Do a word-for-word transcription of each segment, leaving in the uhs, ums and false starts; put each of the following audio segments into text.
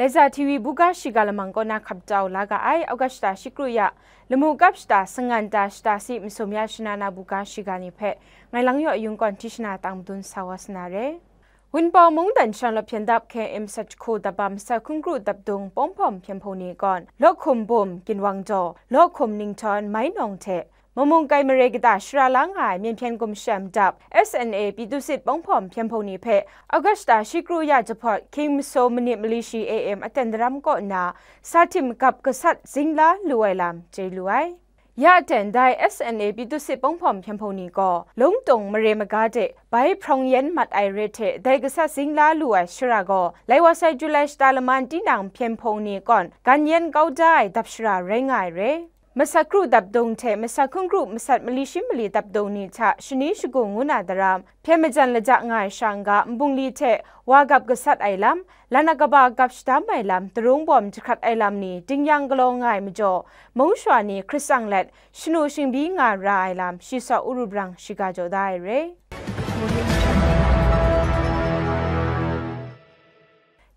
Laiza T V buga shiga lamang kaw na hkap tau la ga ai, August shata shi kru ya, lamu kap shata, sangan ta shata si, masum ya shana na buga shiga ni hpe, ngai Lang Yaw Yung kawn hti shana tang madun sa wa sa na re. Wunpawng mungdan shanglawt hpyen dap K M sat jahku dap bam masat hkun kru dap dung Pawng Hpawm Hpyen Hpung ni kawn, Law Hkum Bum, Ginwang Daw, Law Hkum Ninghtawng, Mai Nawng hte, Mamung Kai Mare kata shara la nga ai Myen Hpyen Gumshem dap S N A Pyithusit Pawng Hpawm Hpyen Hpung ni hpe August shata shi kru ya jahpawt hkying masum manit mali shi A M aten daram kaw nna, sa htim gap gasat zing la lu ai lam chye lu ai. Ya aten dai S N A Pyithusit Pawng Hpawm Hpyen Hpung ni gaw, Lungtung mare maga de bai hprawng yen mat ai re hte dai gasat zing la lu ai shara gaw, lai wa sai July shata laman tinang Hpyen Hpung ni kawn gan yen kau da ai dap shara rai nga ai re. Masat kru dap dung hte masat hkun kru masat mali shi mali dap dung ni hta shani shagu ngu na daram, hpyen majan laja nga ai sha n-ga, nbungli hte wa gap gasat ai lam, lan a kaba gap shadam ai lam, darung bawm jahkrat ai lam ni dingyang galaw nga ai majaw, mung shawa ni hkrit tsang let, shanu shingbyi nga ra ai lam, shi saw Uru Brang shiga jaw da ai re.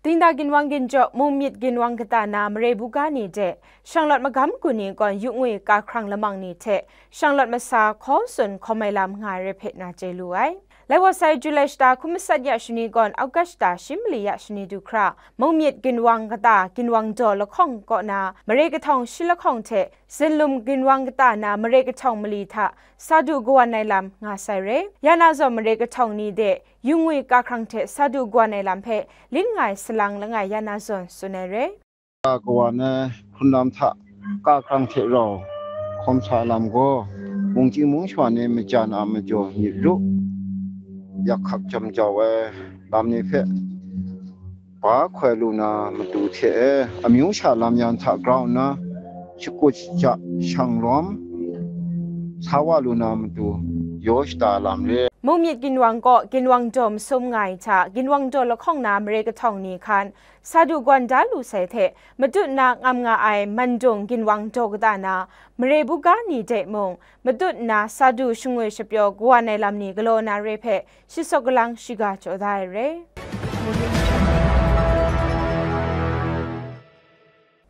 Dingda ginwang ginjaw, mung myit ginwang kata na mare buga ni de, shanglawt magam gu ni gawn yu ngwi ka hkrang lamang ni hte, shanglawt masa hkaw tsun hkawm ai lam nga ai re hpe na chye lu ai. Lai wa sai July shata hkun masat ya shani gawn August shata shi mali ya shani du hkra, mung myit ginwang kata ginwang daw lahkawng kaw na mare kahtawng shi lahkawng hte, Zinlum ginwang kata na mare kahtawng mali hta sa du kawan ai lam nga sai re. Ya na zawn mare kahtawng ni de yu ngwi ka hkrang hte sa du kawan ai lam hpe lin nga ai salang langai ya na zawn tsun ai re. Ka kawan ai hkrunlam hta ka hkrang hte rau hkawm sa lam gaw, mungchying mung shawa ni majan a majaw myit ru, yak hkak jam jau ai lam ni hpe ba hkoi lu na matu hte e, amyu sha lam yan hta grau nna, shakut shaja shang lawm sa wa lu na matu yaw shada lam re. Mung myit ginwang kaw ginwang daw masum nga ai hta, ginwang daw lahkawng na mare kahtawng ni hkan sa du gawan da lu sai hte, matut nna ngam nga ai Mandung ginwang daw kata na mare buga ni de mung, matut nna sa du shangwi shapyaw kawan ai lam ni galaw na re hpe, shi saw kalang shiga jaw da ai re.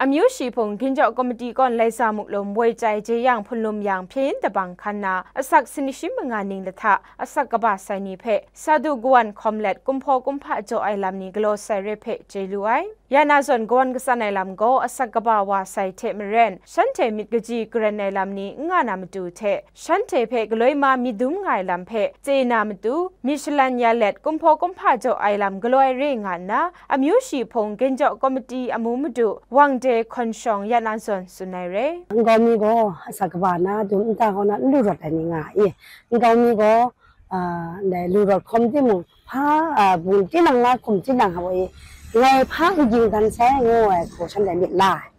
Amyu shi hpung ginjaw komiti kawn Laisa Muklum woi chyai jeyang hpunlum yang hpyen yin dabang hkan na asak sini shi manga ning lahta asak kaba sai ni hpe sa du kawan hkawm let kumhpaw kumhpa jaw ai lam ni galaw sai re hpe chye lu ai. Ya na zawn kawan katsan ai lam gaw asak kaba wa sai hte maren, shanhte myit kaji karen ai lam ni n nga na matu hte, shanhte hpe galoi ma mi dum nga ai lam hpe chye na matu, mi shalan ya let kumhpaw kumhpa jaw ai lam galaw ai re nga nna, amyu shi hpung ginjaw komiti amu madu Wang De Hkawn Shawng ya na zawn tsun ai re. Nkau mi gaw asak kaba na dum nta kaw na n lu rawt ai ni nga i, nkau mi gaw, a, ndai lu rawt hkawm timung, hpa, a, bung tinang na hkum tinang hta gaw i, ngai hpa n ging dan sai ngu ai hku shanhte myit la ai.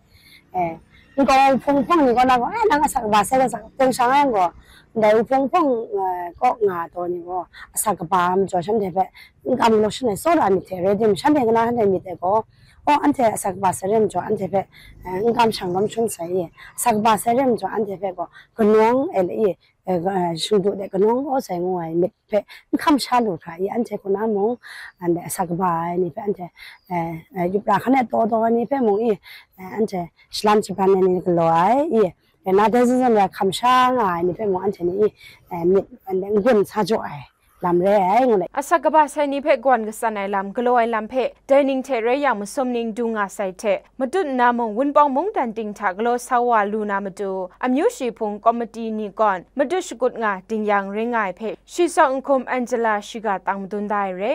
E, nkau hpung hpang ni kaw na gaw, "E, nang asak kaba sai, asak teng shang ai gaw," ndai hpung hpang, e, kaw nga taw ni gaw, asak kaba majaw shanhte hpe n kam galaw shanhte tsawra ai myit hte rai tim, shanhte kaw na shanhte myit e gaw, "O, anhte asak kaba sai re majaw, anhte hpe, e, n kam shang lawm shangun sai i, asak kaba sai re majaw, anhte hpe gaw kanawng e le i, e, ga-, e, shingdu de kanawng kaw sai," ngu ai myit hpe n hkam sha lu hkra i, anhte kaw na mung, anhte asak kaba ai ni hpe anhte, e, e, yup ra hkan e taw taw ai ni hpe mung i, e, anhte shalan shabran ai ni galaw ai i, e, na dai zawn zawn ya hkam sha nga ai ni hpe mung anhte ni i, e, myit, anhte n-gun sa jaw ai lam re ai, ngu ai. Asak kaba sai ni hpe kawan katsan ai lam, galaw ai lam hpe, dai ning hte rai yang, masum ning du nga sai hte, matut nna mung, Wunpawng mungdan ting hta galaw sa wa lu na matu, amyu shi hpung komiti ni kawn, matut shakut nga, ding yang ring nga ai hpe, shi saw Nhkum Angela shiga tang madun da ai re.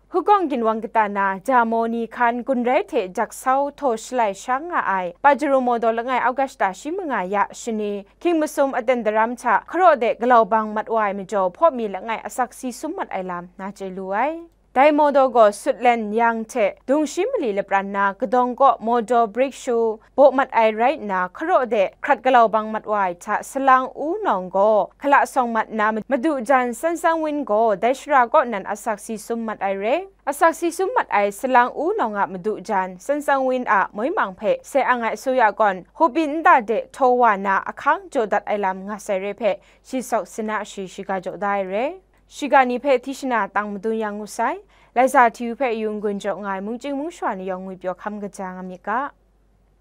Hukawng ginwang kata na, Jamo ni hkan gun rai hte jak sau htaw shalai sha nga ai, Pajero Mawdaw langai August shata shi manga ya shani, hkying masum aten daram hta hkaraw de galaw bang mat wa ai majaw, hpaw mi langai asak si sum mat ai lam na chye lu ai. Dai mawdaw gaw sutlen yang hte dung shi mali lapran na kadawng kaw mawdaw brik shu baw mat ai rai nna, hkaraw de hkrat galaw bang mat wa ai hta salang u nawng gaw hkala sawng mat nna, madu jan San Sang Win gaw dai shara kaw nan asak si sum mat ai re. Asak si sum mat ai salang u nawng a madu jan San Sang Win a moi mang hpe sai ang ai asuya gawn, hupin nta de htaw wa na ahkang jaw dat ai lam nga sai re hpe, shi saw sina shi shiga jaw da ai re. Shiga ni hpe hti shana tang madun yang ngut sai, Laiza Hti U hpe yu n-gun jaw nga ai mungchying mungshawa ni yawng ngwipyaw hkam kaja nga myit ga.